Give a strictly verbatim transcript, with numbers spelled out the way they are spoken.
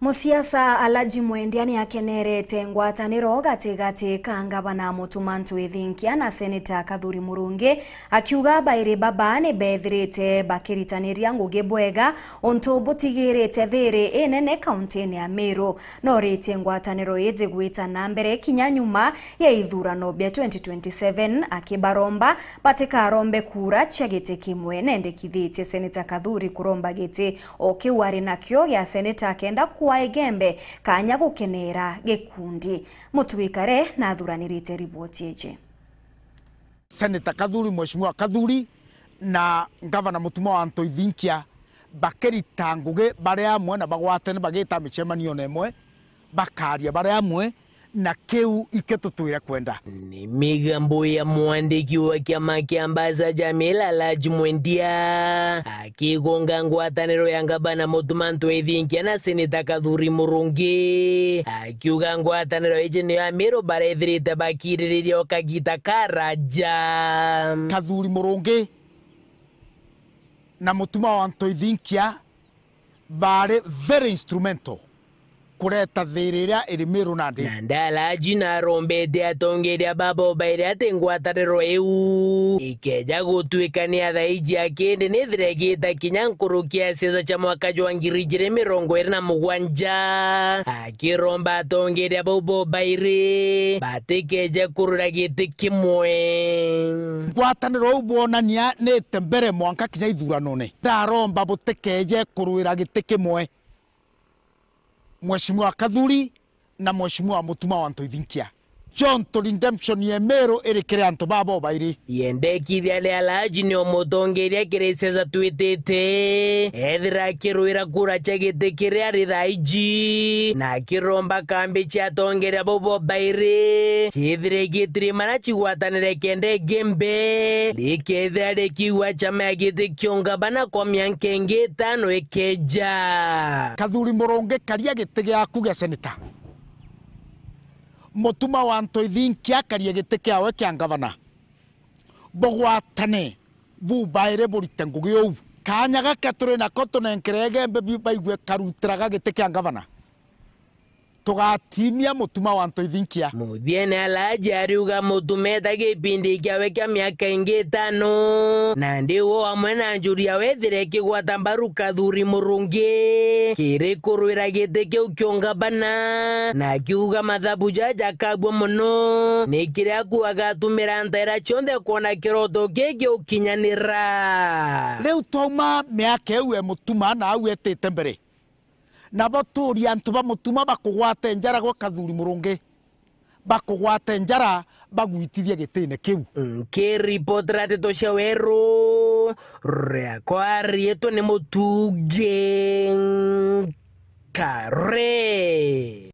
Musiasa Alhaji Mwendia ni akenerete ngwataniro gatigati ka ngavana Mutuma M'Ethingia na seneta Kathuri Murungi, akiuga bairi baba ni bethirite bakiritaniria ngugi bwega, untu butigirite thiri inene kauntini ya Meru. Noritie ngwataniro iji gwita na mbere kinya nyuma ya ithurano bia twenty twenty-seven, akibaromba batikarombe kura cia giti kimwe. Nendekithitie seneta Kathuri kuromba giti o kiu ari nakio gia seneta akenda kwa Igembe kanya gukenera gikundi. Mutugi Kare nathuranirite riboti iji. Seneta Kathuri, Mheshimiwa Kathuri na Ngavana Mutuma wa M'Ethingia bakirita ngugi bari amwe na bagwatene bagita micemanio na imwe, bakaria bari amwe, na kiu ikio tutwire kwenda. Ni migambo ya mwandiki wa kiama kia Ambassa Jamil Alhaji Mwendia akigonga ngwataniro ya ngavana Mutuma M'Ethingia na seneta Kathuri Murungi, akiuga ngwataniro iji niyo Amiru barethirite bakiririria o kagita karaja. Kathuri Murungi na Mutuma wa M'Ethingia bari very instrumental kureta thiri iria iri Miru nandi. Na Ndalaji narombete atongeria babo bairi ati ngwataniro iu ikeja gutuika ni ya thaiji akindi nithire igita kinya nkuruki ya siasa cia mwaka jwa ngiri ijiri mirongo iri na mugwanja, akiromba atongeria bau bo bairi batikeje kurwira giti kimwe. Ngwataniro iu bwonania nite mbere mwanka kinya ithuranone. Ndaromba butikeje kurwira giti kimwe. Mheshimiwa Kathuri na Mheshimiwa Mutuma wa M'Ethingia. Jonto redemption ya Amiru iri kiri antu babo bairi. Yendekithia ria Alhaji ni umutongeria kiri siasa twitite, ethira akirwira kura cia giti kiria ari thaiji, na akiromba kambi cia atongeria bau bo bairi ciithire igitirimana cigwatanire kenda Igembe rikethira rikiigua chama ya giti kia ungavana kwa mianka ingi itano ikeja. Kathuri Murungi, karia giti giaku gia seneta. Mutuma wa M'Ethingia akarie giti kiawe kia ngavana. Bugwatane bubairi burite ngugi uu. Kaanya gaka turi nako tunenkere Igembe bi-, baigue karutiraga giti kia ngavana. Tugatimia Mutuma wa M'Ethingia. Muthiene Alhaji ariuga Mutuma eta gipindi kiawe kia miaka ingi itano, nandi we amwe na njuri yawe ethire ikigwata mbaru Kathuri Murungi kiri kurwira giti kiu kia ungavana, na akiuga mathabu jaja jakabua mono ni kiria ku agatumira ntaira cionthe kwona kiroto kii giukinyanira. Riu twauma miaka iu e Mutuma na au etite mbere, nabo tuuria antu ba Mutuma bakugwate njara gwa Kathuri Murungi, bakugwate njara bagwitithie gitine kiu. Nkiripotera nteto cia weru, riakwa riitwa ni Mutugi Kare.